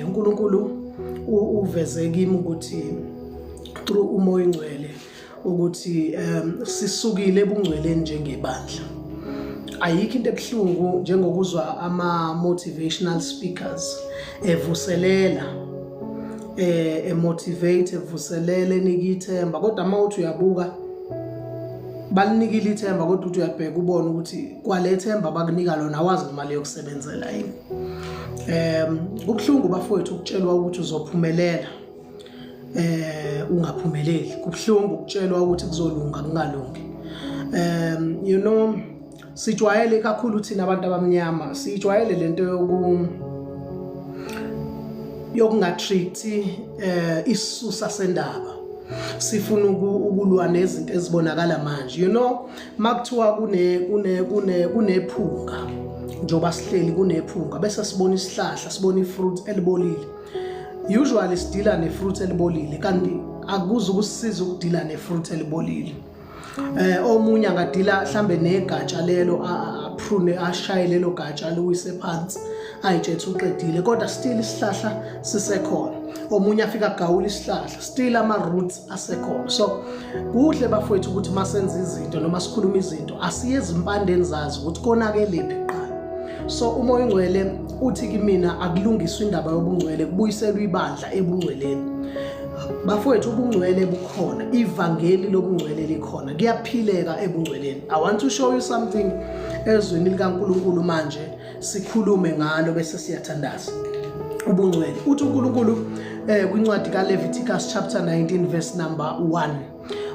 uNkulunkulu uveze kimi ukuthi through uMoya oNgcwele ukuthi sisukile ebungcweleni njengebandla. Ayikho into ebuhlungu njengokuzwa ama motivational speakers evuselela, emotivate, evuselele, enika ithemba, kodwa uma uthi uyabuka balinikile ithemba, kodwa uthi uyabheka ubone ukuthi kwale themba bakunika lona awazi imali yokusebenzela yini. Kubuhlungu bafowethu ukutshelwa ukuthi uzophumelela ungaphumeleli. Kubuhlungu ukutshelwa ukuthi kuzolunga kungalungi. Sijwayele kakhulu thina abantu abamnyama, sijwayele lento yokungatreat isisusa sendaba. Sifuna ukulwa nezinto ezibonakala manje. Makuthiwa kune kune kune kunephunga, njoba sihleli kunephunga, bese sibona isihlahla, sibona ifruit elibolile, usually sidila nefruit elibolile, kanti akuze ukusisiza ukudila nefruit elibolile. Omunye angadila mhlambe negatsha lelo, aprune, ashaye lelo gatsha, liwise phansi, ayitshethe uqedile, kodwa still isihlahla sisekhona. Omunye afika agawula isihlahla, still ama roots asekhona. So kuhle bafowethu ukuthi masenza izinto noma sikhuluma izinto, asiye ezimpandeni zazo ukuthi konakelephi kuqala. So uMoya oNgcwele uthi kimina akulungiswe indaba yobungcwele, kubuyiselwe ibandla ebungcweleni. Bafowethu, ubungcwele bukhona, ivangeli lobungcwele likhona, kuyaphileka ebungcweleni. I want to show you something ezwini likaNkulunkulu manje, sikhulume ngalo bese siyathandaza. Ubungcwele, uthi uNkulunkulu kwincwadi kaLeviticus chapter 19 verse number 1,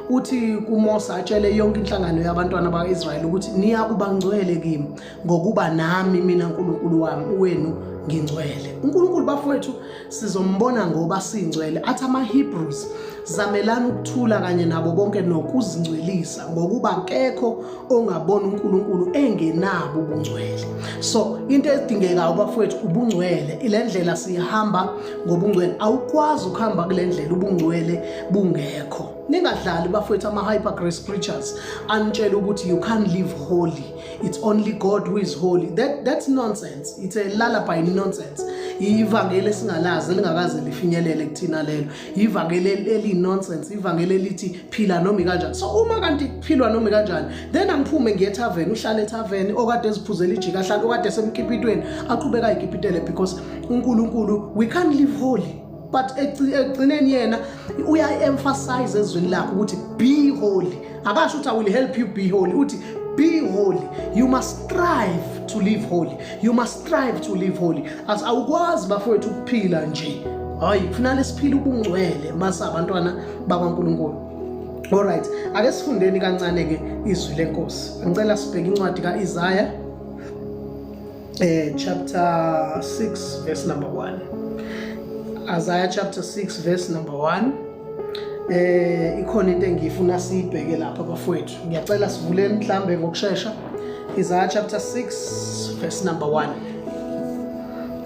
uthi kuMose atshele yonke inhlangano yabantwana bakwaIsrayeli ukuthi niyakuba ngcwele kimi, ngokuba nami mina uNkulunkulu wami wenu ngingcwele. uNkulunkulu bafowethu sizombona ngoba singcwele. Athi ama-Hebrews, zamelani ukuthula kanye nabo bonke nokuzingcwelisa, ngokuba kekho ongabona uNkulunkulu engenabo ubungcwele. So into edingekayo bafowethu ubungcwele. Ile ndlela sihamba ngobungcwele, awukwazi ukuhamba kule ndlela ubungcwele bungekho. Ningadlali bafowethu ama-hyper grace preachers anitshela ukuthi you can't live holy, it's only God who is holy. That's nonsense, it's a lullaby nonsense. Ivangeli esingalazi, elingakaze lifinyelele kuthina lelo, ivangeli eli-nonsense, ivangeli elithi phila noma ikanjani. So uma kanti kuphilwa noma ikanjani, then angiphume ngiye ethaveni, uhlale ethaveni, okade eziphuzela ijika ahlale, okade esemkipitweni aqhubeka ayikipitele, because uNkulunkulu, we can't live holy. But ekugcineni yena uya-emphasize ezwini lakhe ukuthi be holy. Akasho ukuthi I will help you be holy, uthi be holy. You must strive to live holy, you must strive to live holy. As awukwazi bafowethu ukuphila nje, hayi, kufanele siphile ubungcwele mase abantwana bakwaNkulunkulu. Alright, ake sifundeni kancane ke izwi lenkosi. Ngicela sibheke incwadi kaIsaiah chapter 6 verse number 1. Isaiah chapter 6 verse number 1. Ikhona into engifuna siyibheke lapha bafowethu. Ngiyacela sivuleni mhlambe ngokushesha. Isaiah chapter 6 verse number 1.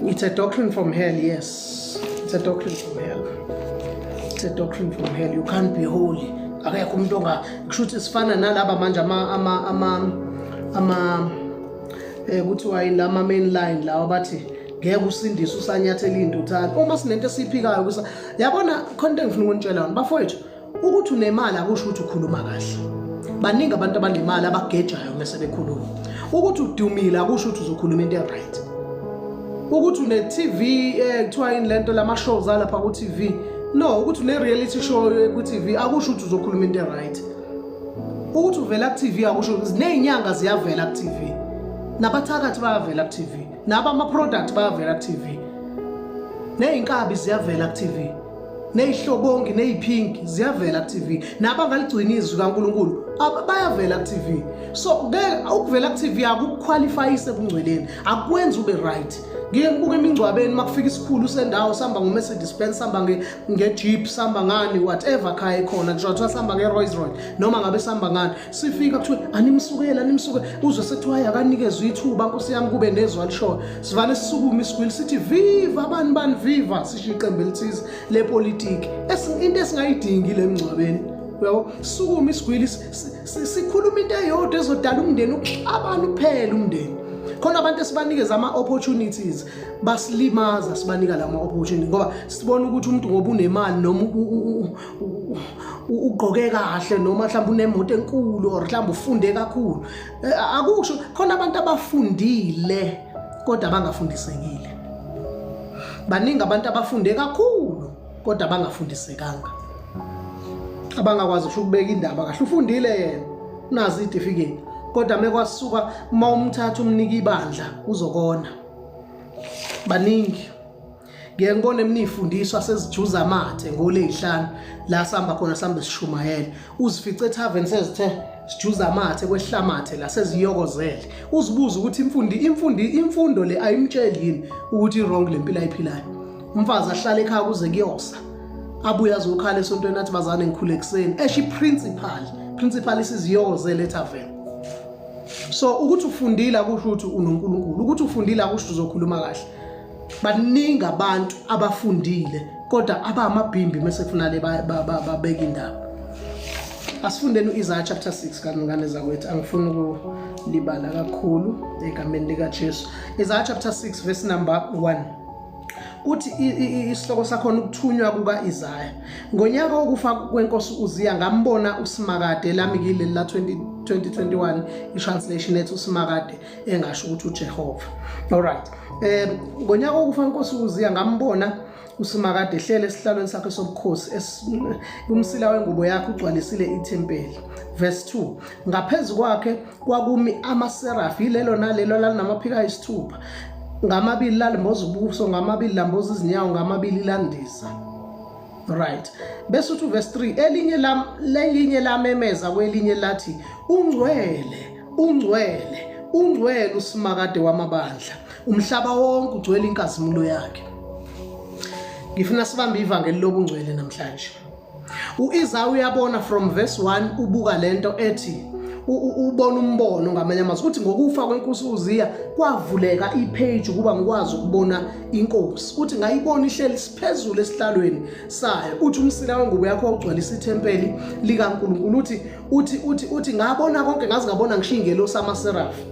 It's a doctrine from hell, yes. It's a doctrine from hell. It's a doctrine from hell. You can't be holy. Akekho umuntu onga kusho ukuthi sifana nalaba manje ama kuthiwa yini lama main line lawa bathi ngeke usindise usanyathela intuthane. Uma sinento esiyiphikayo kusa, yabona khona into engifuna ukunitshela yona bafowethu, ukuthi unemali akusho ukuthi ukhuluma kahle. Baningi abantu abanemali abagejayo mase bekhuluma. Ukuthi udumile akusho ukuthi uzokhuluma into e-right. Ukuthi une-TV, kuthiwa yini lento lama shows alapha ku-TV, no, ukuthi une-reality show ku-TV akusho ukuthi uzokhuluma into e-right. Ukuthi uvela ku-TV akusho. Ney'nyanga ziyavela ku-TV, nabathakathi bayavela ku-TV, naba ama-product bayavela ku-TV, ney'nkabi ziyavela ku-TV, ney'hlobongi ney'phinki ziyavela ku-TV, nabangaligcini izwi kaNkulunkulu bayavela ku-TV. So ke ukuvela ku-TV akukuqualifyise ebungcweleni, akwenzi ube right. Ngike ngibuke emingcwabeni makufika isikhulu sendawo, sihamba ngo-Mercedes Benz, sihamba nge-Jeep, sihamba ngani, whatever car ekhona, ngisho kuthiwa sihamba nge-Rolls Royce noma ngabe sihamba ngani, sifika kuthiwe animsukele, animsukele, uzwe sekuthiwa hayi akanikezwe ithuba, nkosi yami, kube nezwi alishoyo. Sivane sisukume isigwili sithi viva bani bani, viva, sisho iqembu elithize lepolitiki, into esingayidingi le mngcwabeni, uyabo. Sisukume isigwili sikhuluma into eyodwa ezodala umndeni ukuxabana, uphele umndeni. Khona abantu esibanikeza ama-opportunities basilimaza, sibanika lama opportunity ngoba sibona ukuthi umuntu ngoba unemali noma ugqoke kahle noma mhlawumbe unemoto enkulu or mhlawumbe ufunde kakhulu. Akusho khona abantu abafundile kodwa abangafundisekile. Baningi abantu abafunde kakhulu kodwa abangafundisekanga, abangakwazi usho ukubeka indaba kahle. Ufundile yena, unazo itifiketi, kodwa mekwasuka uma umthatha umnika ibandla uzokona. Baningi, ngiye ngibone mina iy'fundiswa sezijuza amathe ngoley'hlanu la sihamba khona, sihambe sishumayele, uzifice ethaveni sezithe sijuza amathe kwehla amathe la seziyokozele, uzibuze ukuthi imfundi imfundi imfundo le ayimtsheli yini ukuthi i-wrong le mpilo ayiphilayo. Umfazi ahlale ekhaya kuze kuyosa, abuye azokhala esontweni athi bazane ngikhule ekuseni, esho i-principal principal isiziyozele ethaveni. So ukuthi ufundile akusho ukuthi unoNkulunkulu, ukuthi ufundile akusho ukuthi uzokhuluma kahle. Baningi abantu abafundile kodwa abamabhimbi mase kufanele babeke indaba. Asifundeni u-Isaiah chapter 6 kangane zakwethu, angifuni ukulibala kakhulu egameni likaJesu. Isaiah chapter 6 verse number 1 uthi isihloko sakhona ukuthunywa kuka-Isaya. Ngonyaka wokufa kwenkosi uZiya ngambona uSimakade, lami kileli la 2021 i-translation ethi uSimakade engasho ukuthi uJehova. Alright. Ngonyaka wokufa kwenkosi uZiya ngambona uSimakade ehlele esihlalweni sakhe sobukhosi, umsila wengubo yakhe ugcwalisile ithempeli. Verse 2, ngaphezu kwakhe kwakumi amaserafi, yilelo nalelo lalinamaphiko ayisithupha, ngamabili lalimboza ubuso, ngamabili lamboza izinyawo, ngamabili landiza. Right, bese uthi verse 3, elinye lam lelinye lamemeza kwelinye lathi, ungcwele, ungcwele, ungcwele uSimakade wamabandla, umhlaba wonke ugcwele inkazimulo yakhe. Ngifuna sibambe ivangeli lobungcwele namhlanje. U-Isaya uyabona from verse 1, ubuka lento ethi ubona umbono, ngamanye amazwi uthi ngokufa kwenkosi uZiya kwavuleka ipage ukuba ngikwazi ukubona inkosi. Uthi ngayibona ihleli siphezulu esihlalweni sayo, uthi umsila wengubo yakho wawugcwalisa ithempeli likaNkulunkulu. Uthi ngabona konke, ngaze ngabona ngisho ingelosi, amaserafi.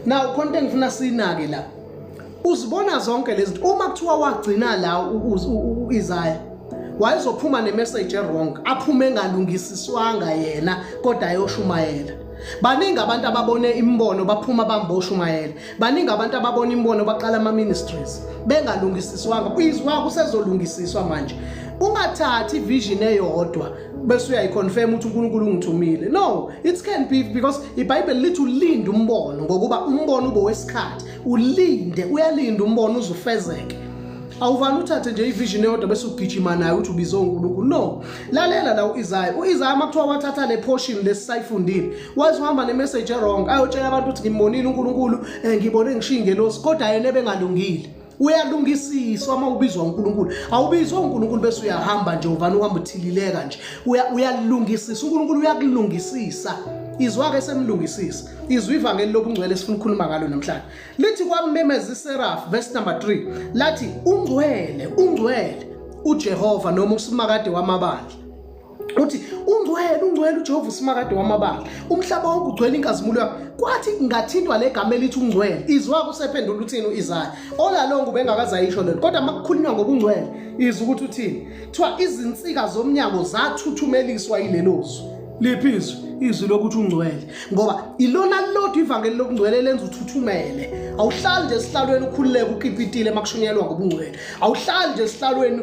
Now khona into engifuna sinake la, uzibona zonke lezi zinto. Uma kuthiwa wagcina la u-Isaya, wayezophuma nemessage wrong, aphume engalungisiswanga yena kodwa ayoshumayela. Baningi abantu ababone imibono baphuma bamboshumayela, baningi abantu ababona imibono baqala ama-ministries bengalungisiswanga. Izwa kusezolungisiswa manje. Ungathathi ivision eyodwa bese uyayiconfirm ukuthi uNkulunkulu ungithumile. No, it can be because iBhayibheli lithi ulinde umbono, ngokuba umbono ube wesikhathi, ulinde, uyalinda umbono uzufezeke. Awuvani uthathe nje ivision eyodwa bese ugijima nayo uthi ubizwe uNkulunkulu. No, lalela la u-Isaya. U-Isaya makuthiwa wathatha le portion lesisayifundile, wazohamba nemessage wrong, ayotshela abantu ukuthi ngimbonile uNkulunkulu, ngibone ngishiya ingelosi, kodwa yena ebengalungile. Uyalungisiswa uma ubizwa uNkulunkulu. Awubizwa uNkulunkulu bese uyahamba nje, uvane uhamba uthilileka nje. Uyalungisisa uNkulunkulu, uyakulungisisa. Izwa ke semlungisisa. Izwa ivangeli lobungcwele esifuna ukukhuluma ngalo namhlanje. Lithi kwamemeza iseraph, verse number 3, lathi ungcwele, ungcwele uJehova noma uSimakade wamabandla. Uthi ungcwele, ungcwele uJehova uSimakade wamabandla, umhlaba wonke ugcwele inkazimulo yakhe. Kwathi ngathintwa legama elithi ungcwele, izwa kusephendula uthini uIsaya. Olalongo ubengakaze ayisho lento, kodwa makukhulunywa ngobungcwele izwa ukuthi uthini. Kuthiwa izinsika zomnyango zathuthumeliswa yilelo zwi. Liphi izwi? Izwi lokuthi ungcwele, ngoba ilona lodwa ivangeli lobungcwele lenza uthuthumele. Awuhlali nje esihlalweni ukhululeke ukipitile makushunyelwa ngobungcwele. Awuhlali nje esihlalweni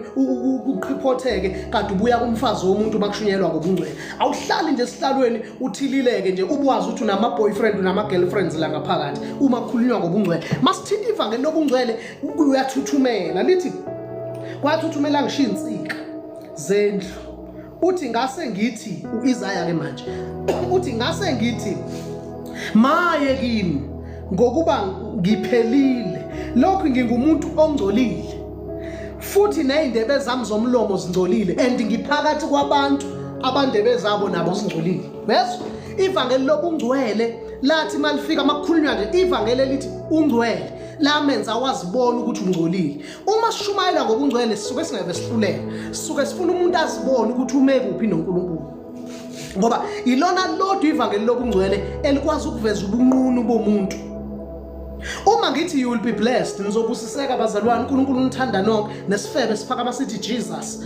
uqhiphotheke kade ubuya kumfazi womuntu makushunyelwa ngobungcwele. Awuhlali nje esihlalweni uthilileke nje ubwazi ukuthi unama boyfriend, unama girlfriends la ngaphakathi uma kukhulunywa ngobungcwele. Masithinta ivangeli lobungcwele uyathuthumela. Lithi kwathuthumela ngisho insika zendlu. Uthi ngase ngithi uIsaya ke manje, uthi ngase ngithi maye kimi, ngokuba ngiphelile, lokhu ngingumuntu ongcolile futhi nezindebe zami zomlomo zingcolile, and ngiphakathi kwabantu abandebe zabo nabo zingcolile. Uyezwa ivangeli lobungcwele lathi malifika, makukhulunywa nje ivangeli elithi ungcwele, lamenza wazibona ukuthi ungcolile. Uma sishumayela ngobungcwele sisuke singeke sihluleke, sisuke sifuna umuntu azibone ukuthi ume kuphi noNkulunkulu, ngoba ilona lodwa ivangeli lobungcwele elikwazi ukuveza ubunqunu bomuntu. Uma ngithi you will be blessed, nizobusiseka bazalwane, uNkulunkulu unithanda nonke, nesifebe siphakama sithi Jesus.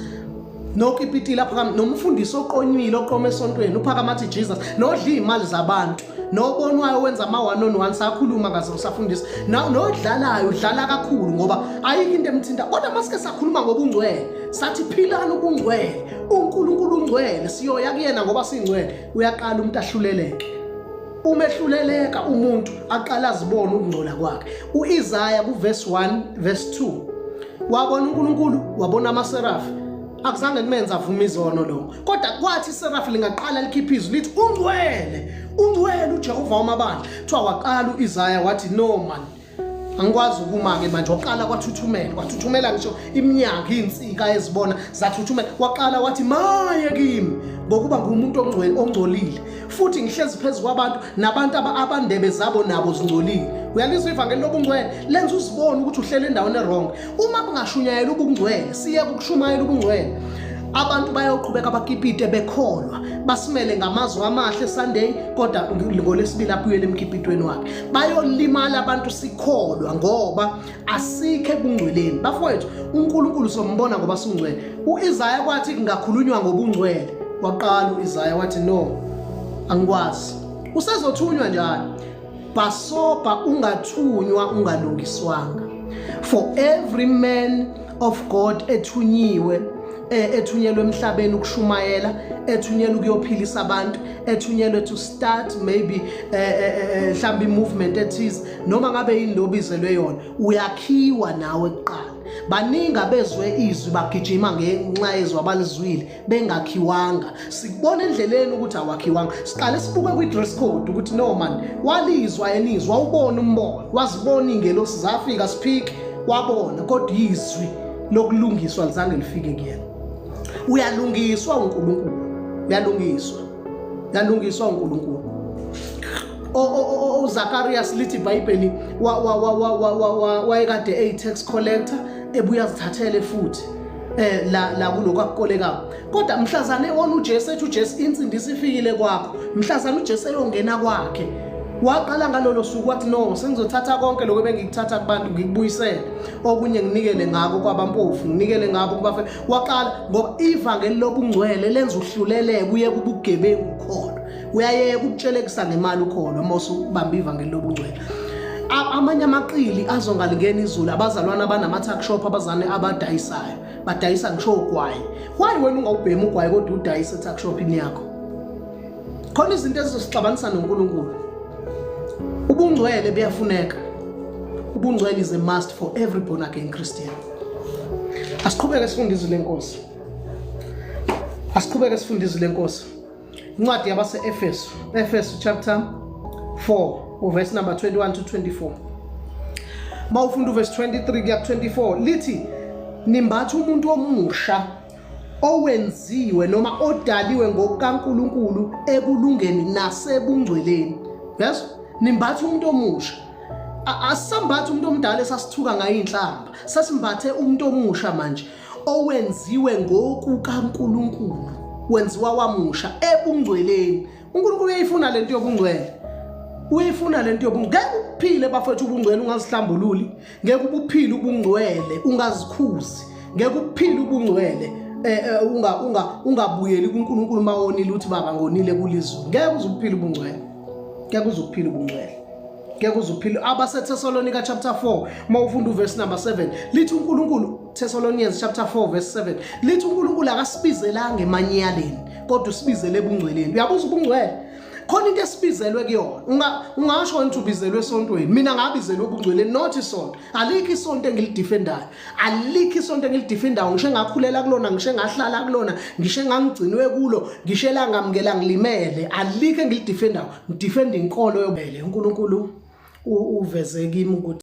Nokipitile aphakama, nomfundisi oqonywile oqoma esontweni uphakama athi Jesus, nodla izimali zabantu, nobonwayo wenza ama one on one, sakhuluma ngazo safundisa, nodlalayo udlala kakhulu ngoba ayikho into emthinta. Kodwa masike sakhuluma ngobungcwele, sathi philani ubungcwele, uNkulunkulu ungcwele, siyoya kuyena ngoba singcwele, uyaqala umuntu ahluleleke. Uma ehluleleka umuntu aqala azibone ukungcola kwakhe. UIsaya kuverse 1 verse 2 wabona uNkulunkulu, wabona amaserafi, akuzange kumenza avume izono lokho, kodwa kwathi iserafi lingaqala likhipha izwi lithi ungcwele, ungcwele uJehova wamabandla, kuthiwa waqala uIsaya wathi no man, angikwazi ukuma-ke manje. Waqala kwathuthumela, kwathuthumela ngisho iminyango, iy'nsika ezibona zathuthumela. Waqala wathi maye kimi, ngokuba ngumuntu ongcwele ongcolile, futhi ngihlezi phezu kwabantu nabantu abandebe zabo nabo zingcolile. Uyalizwa ivangeli lobungcwele lenza uzibone ukuthi uhlele endaweni erong. Uma kungashunyayelwa ubungcwele, siyeke ukushumayela ubungcwele, abantu bayoqhubeka bakipite bekholwa, basimele ngamazwi amahle Sunday, kodwa ngolesibili abuyele emkipitweni wakhe. Bayolimala abantu sikholwa ngoba asikho ebungcweleni. Bafowethu, uNkulunkulu sombona ngoba sungcwele. UIsaya kwathi kungakhulunywa ngobungcwele, waqala uIsaya wathi no, angikwazi. Usezothunywa njalo. Bhasobha ungathunywa ungalungiswanga. For every man of God ethunyiwe, ethunyelwe emhlabeni ukushumayela, ethunyelwe ukuyophilisa abantu, ethunyelwe to start maybe mhlawumbe movement ethize, noma ngabe yini lobizelwe yona, uyakhiwa nawe kuqala. Baningi abezwe izwi bagijima ngenxa yezwi abalizwile bengakhiwanga. Sikubona endleleni ukuthi awakhiwanga. Siqale sibuke kwi-dress code ukuthi no man, walizwa enizwa, wawubona umbono, wazibona ingelosi zafika siphike, wabona, kodwa izwi lokulungiswa lizange lifike kuyena. Uyalungiswa uNkulunkulu, uyalungiswa, uyalungiswa uNkulunkulu. uZacharias lithi iBhayibheli wayekade eyi-tax collector, ebuya azithathele futhi la kulokhu akukolekayo, kodwa mhlazane wona uJesu ethi uJesu insindiso ifikile kwakho, mhlazane uJesu eyongena kwakhe, waqala ngalolo suku wathi no, sengizothatha konke lokho ebengikuthatha kubantu ngikubuyisele, okunye nginikele ngako kwabampofu, nginikele ngabo kubafe. Waqala ngoba ivangeli lobungcwele lenza uhluleleke uye kubugebengu ukhona, uyayeka ukutshelekisa ngemali ukhona uma usubamba ivangeli lobungcwele. Amanye amaqili azongalingena izulu, abazalwane abanama-tuck shop, abazane abadayisayo, badayisa ngisho ugwayi. Why wena ungawubhemi ugwayi kodwa udayise e-tuck shopini yakho? Khona izinto ezizosixabanisa noNkulunkulu. Ubungcwele buyafuneka. Ubungcwele is a must for every born again Christian. Asiqhubeke sifunde izwi lenkosi. Asiqhubeke sifunde izwi lenkosi. Incwadi yabase-Efesu, Efesu chapter 4 uverse number 21 to 24. Mawufunda uverse 23 kuya ku 24, lithi nimbatha umuntu omusha owenziwe noma odaliwe ngokukaNkuluNkulu ekulungeni nasebungcweleni. Yes, nimbatha umuntu omusha. Asambatha umuntu omdala esasithuka ngayo inhlamba, sesimbathe umuntu omusha manje owenziwe ngokukaNkuluNkulu, wenziwa wamusha ebungcweleni. uNkulunkulu uyayifuna lento yobungcwele, uyayifuna lento yobungcwele. Ngeke uphile bafethu ubungcwele ungazihlambululi, ngeke ubuphile ubungcwele ungazikhuzi, ngeke uphile ubungcwele unga unga ungabuyeli kuNkulunkulu mawonile uthi baba ngonile kulizwe. Ngeke uzuphile ubungcwele, ngeke uzuphile ubungcwele, ngeke uzuphile. AbaseThessalonika chapter 4, mawufunda uverse number 7, lithi uNkulunkulu, Thessalonians chapter 4 verse 7, lithi uNkulunkulu akasibizelanga emanyaleni kodwa usibizele ebungcweleni. Uyabuza ubungcwele khona into esibizelwe kuyona. Ungasho ukuthi ubizelwe esontweni, mina ngabizelwe ubungcweleni, not isonto. Alikho isonto engilidefendayo, alikho isonto engilidefendayo, ngisho engakhulela kulona, ngisho engahlala kulona, ngisho engangigcinwe kulo, ngisho elangamukela ngilimele, alikho engilidefendayo. Ngidefenda inkolo yobele. uNkulunkulu uveze kimi ukuthi